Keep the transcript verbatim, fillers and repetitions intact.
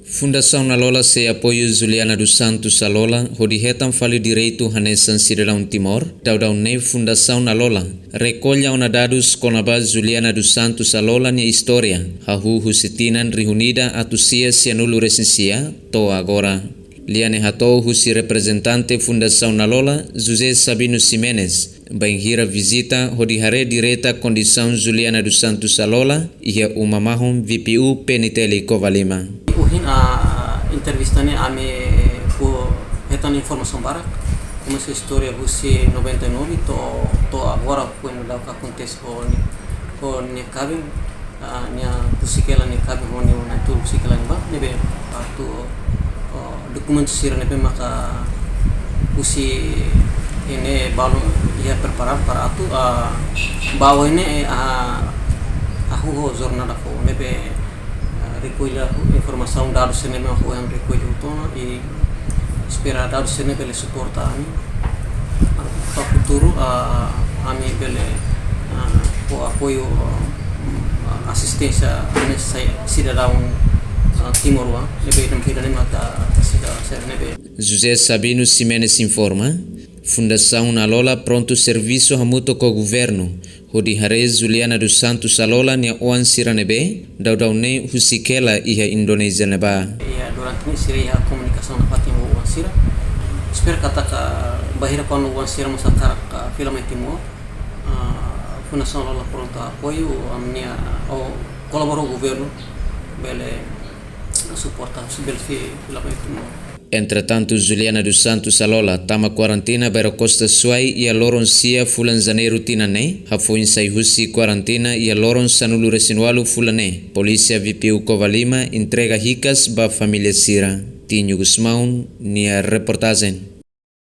Fundasaun Alola sei apoiu Juliana dos Santos Alola hodi hetan fali direitu hanesan sidadaun Timor. Daudaun ne'e Fundasaun Alola rekolla ona dadus kona-ba Juliana dos Santos Alola nia istória, hahú husi tinan rihun ida atus sia sianulu resin sia to'o agora. Lia ne'e hato'o husi reprezentante Fundasaun Alola, José Sabino Ximenes, bainhira vizita hodi haree direta kondisaun Juliana dos Santos Alola iha uma mahon V P U P N T L Covalima. Ohin, ah, entrevista ne'e ami fó hetan informasaun barak, komesa istória husi noventa e nove to'o, to'o agora, kuandu daudaun akontese ho nia, ho nia kaben, ah, nia husik hela nia kaben ho nia oan na'in-tolu husik hela ne'ebá, ne'ebé atu, oh, dokumentu sira ne'ebé maka husi ne'e balu iha preparadu para atu, ah, ba oin ne'e, ah, hahú ho jornada foun ne'ebé, ah, rekolla informasaun, dadus sira ne'ebé mak ohin rekolla hotu ona i espera dadus sira ne'e bele suporta ami. Ba futuru, ah, ami bele, ah, fó apoiu, ah, asisténsia hanesan sidadaun, ah, timoroan ne'ebé ita-nia vida ne'e maka sida sira ne'ebé. José Sabino Ximenes informa, Fundasaun Alola prontu servisu hamutuk ho governu hodi haree Juliana dos Santos Alola nia oan sira ne'ebé daudaun ne'e husik hela iha Indonézia ne'ebá. Iha durante ne'e sira iha komunikasaun nafatin ho oan sira. Espera katak bainhira kuandu oan sira mós hakarak fila mai Timor, ah, Fundasaun Alola prontu apoiu, ami-nia, ou kolabora ho governu, bele suporta, se bele fi-, fila mai Timor. Entretantu, Juliana dos Santos Alola tama kuarentina Bairro Costa Suai iha loron sia fulan Janeiru tinan ne'e, hafoin sai husi kuarentina iha loron sanulu resin ualu fulan ne'e, Polísia V P U Covalima entrega hikas ba família sira. Tinho Gusmão, nia reportajen.